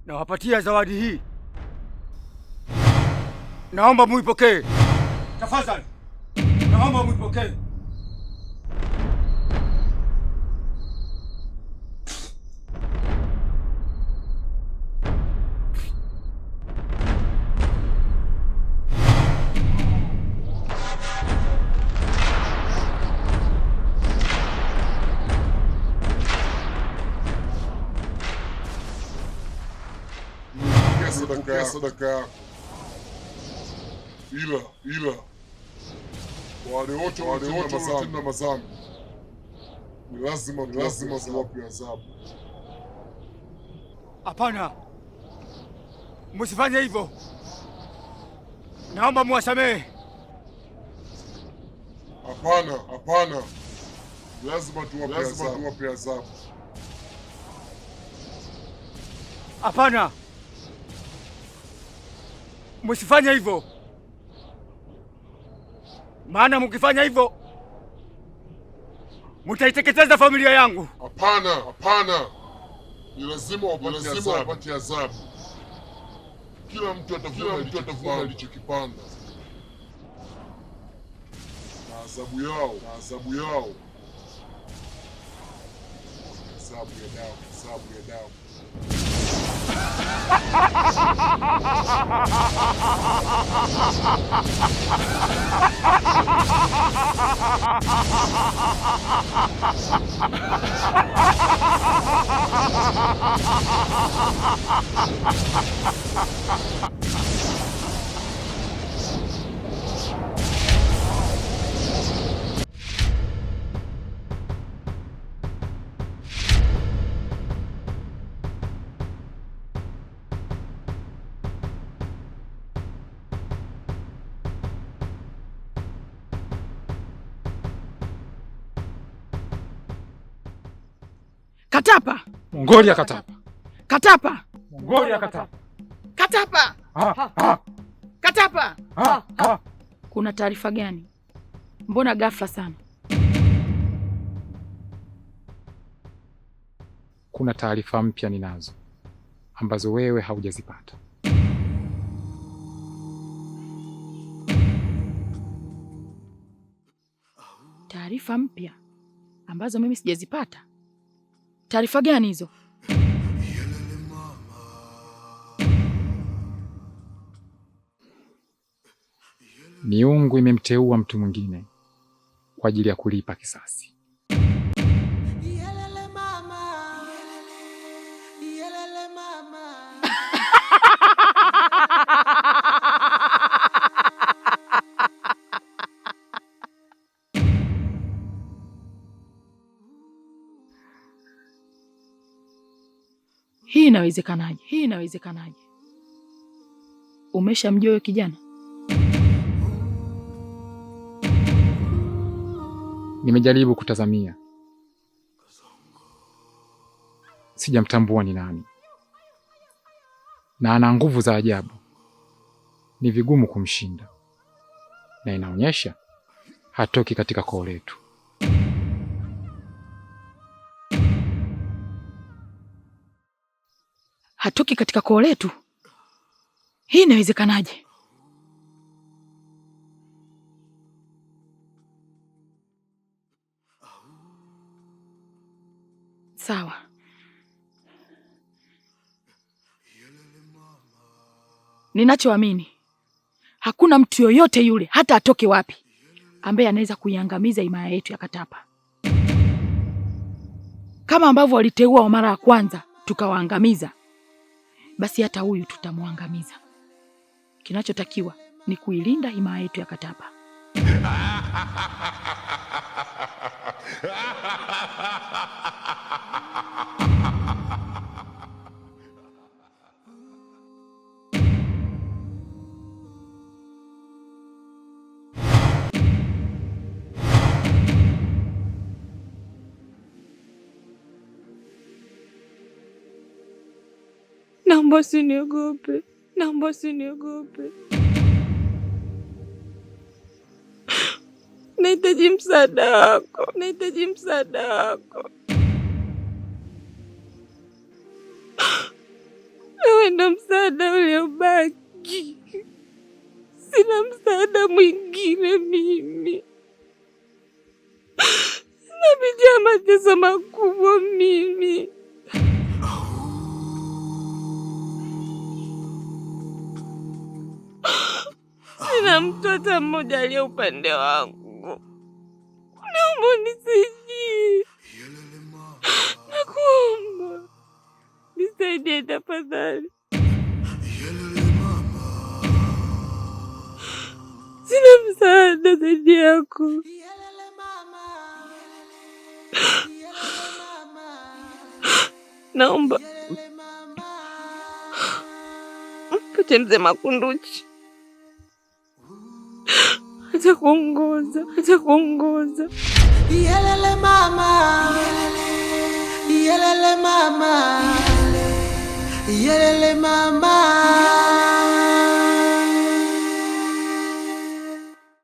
Nawapatia zawadi hii, naomba muipokee tafadhali, naomba muipokee. Nimepokea sadaka yako, ila wale wote waliotenda madhambi ni lazima tuwape adhabu. Hapana, msifanye hivyo, naomba muwasamehe. Hapana, hapana, lazima tuwape adhabu. Hapana, msifanye hivyo, maana mkifanya hivyo mtaiteketeza familia yangu. Hapana, hapana, ni lazima wapate adhabu. Kila mtu atavuna alichokipanda, na adhabu yao, adhabu ya damu, adhabu ya damu. Katapa! Mongolia Katapa! Katapa! Mongolia Katapa! Katapa! Ha, ha. Katapa! Ha, ha. Kuna taarifa gani? Mbona ghafla sana? Kuna taarifa mpya ninazo ambazo wewe haujazipata. Taarifa mpya ambazo mimi sijazipata? Taarifa gani hizo? Miungu imemteua mtu mwingine kwa ajili ya kulipa kisasi. Hii inawezekanaje? Hii inawezekanaje? Umeshamjua huyo kijana? Nimejaribu kutazamia, sijamtambua ni nani, na ana nguvu za ajabu, ni vigumu kumshinda, na inaonyesha hatoki katika koo letu. Hatoki katika koo letu? Hii inawezekanaje? Sawa, ninachoamini hakuna mtu yoyote yule, hata atoke wapi, ambaye anaweza kuiangamiza himaya yetu ya Katapa kama ambavyo waliteua wa mara ya kwanza tukawaangamiza, basi hata huyu tutamwangamiza. Kinachotakiwa ni kuilinda himaya yetu ya Katapa. Naomba usiniogope, naomba usiniogope. Nahitaji msaada wako, nahitaji msaada wako. Wewe Wewe ndo msaada uliobaki, sina msaada mwingine mimi. Napitia mateso makubwa mimi. Sina mtu hata mmoja aliye upande wangu. Naomba unisaidie, nakuomba nisaidie tafadhali. Sina msaada zaidi yako. Naomba mpate mzee Makunduchi atakuongoza, atakuongoza. Yelele mama, yelele mama, yelele mama.